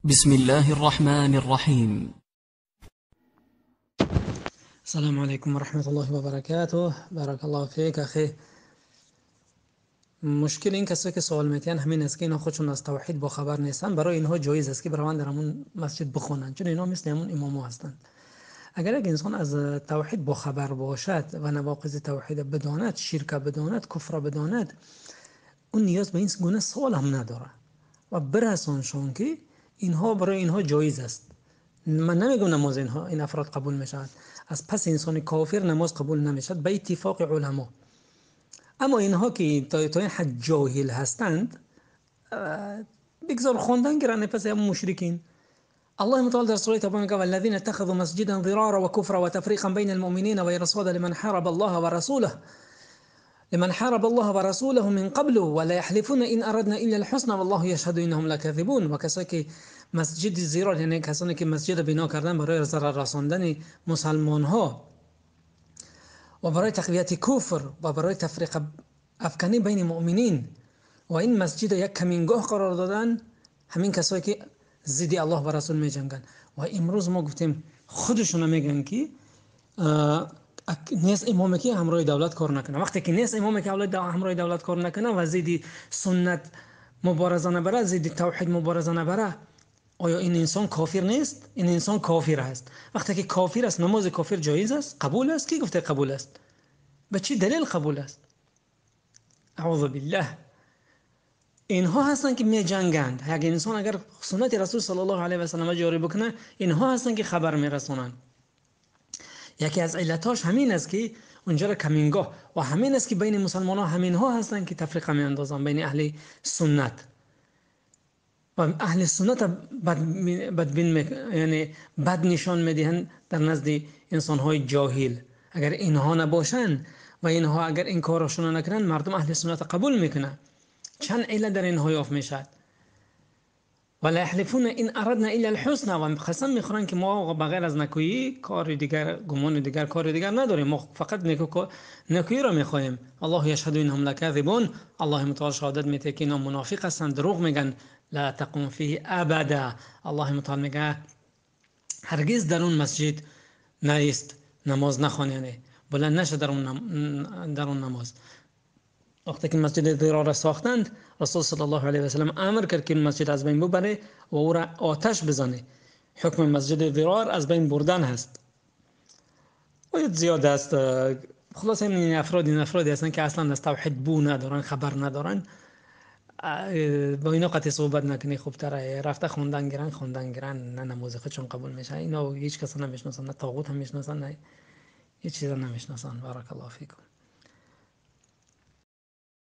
بسم الله الرحمن الرحیم. السلام علیکم و رحمت الله و برکاته. بارک الله فیک اخی. مشکل این کسایی که سوال میتین همین است که اینا خودشون از توحید با خبر نیستن. برای اینها جایز است که بروند در همون مسجد بخونن، چون اینا مثل همون امام‌ها هستند. اگر یک انسان از توحید با خبر باشد و نواقض توحید بداند، شرک بداند، کفر بداند، اون نیاز به این گونه سوال هم نداره و برسانشون که اینها برای اینها جایز است. من نمیگم نماز اینها این افراد قبول میشود. از پس انسان کافر نماز قبول نمیشود به اتفاق علما. اما اینها که تا این حد جاهل هستند، بگذار خواندن گیرن پس هم مشرکین. الله متعال در سوره توبه میگه والذین اتخذوا مسجدا ضرارا وكفرا وتفريقا بين المؤمنين وإرصادا لمن حارب الله ورسوله لمن حارب الله ورسوله من قبل ولا يحلفون إن أردنا إلا الحسنى والله يشهد إنهم لكاذبون. و کسایی که مسجد ضرار، یعنی کسانی که مسجد بنا کردن برای ضرر رساندن مسلمان ها و برای تقویت کفر و برای تفریق افکنی بین مؤمنین و این مسجد یک کمینگاه قرار دادن، همین کسایی که ضد الله و رسول می جنگن. و امروز ما گفتیم خودشون میگن که نیست امامی که همراه دولت کار نکنه. وقتی که نیست امامی که همراه دولت کار نکنه و ضد سنت مبارزه نبره، ضد توحید مبارزه نبره، آیا این انسان کافر نیست؟ این انسان کافر است. وقتی که کافر است، نماز کافر جایز است؟ قبول است؟ کی گفته قبول است؟ به چی دلیل قبول است؟ اعوذ بالله. اینها هستند که می جنگند. اگر انسان اگر سنت رسول صلی الله علیه و سلم جاری بکنه، اینها هستند که خبر میرسونند. یکی از علتاش همین است که اونجا را کمینگاه و همین است که بین مسلمان ها همین ها هستند که تفریقه می اندازند بین اهل سنت و اهل سنت بدبین یعنی بد نشان میدهند در نزد انسان های جاهل. اگر اینها نباشند و اینها اگر این کارشون نکنند، مردم اهل سنت قبول میکنند. چند علت در اینها یافت میشد. ولا يحلفون ان اردنا الا الحسنى، و قسم میخورن که ما بغیر از نکویی کار دیگر، گمان دیگر، کار دیگر نداریم، ما فقط نکویی را میخواهیم. الله یشهد انهم لکاذبون. الله متعال شهادت میده که اینا منافق هستند، دروغ میگن. لا تقوم فیه ابدا. الله متعال میگه هرگز در اون مسجد نیست، نماز نخوان، یعنی بلند نشه در اون نماز. وقتی که مسجد ضرار را ساختند، رسول صلی الله علیه و سلم امر کرد که این مسجد از بین ببره و او را آتش بزنه. حکم مسجد ضرار از بین بردن هست. و زیاد است. خلاص این افرادی هستند که اصلا از توحید بو ندارن، خبر ندارن. با اینا قطعی صحبت نکنی خوبتره. رفته خوندن گیرن، نه نماز خودشون قبول میشه. اینا هیچ کس نمیشناسن، نه طاغوت هم میشناسن، نه هیچ چیز نمیشناسن. بارک الله فیکم.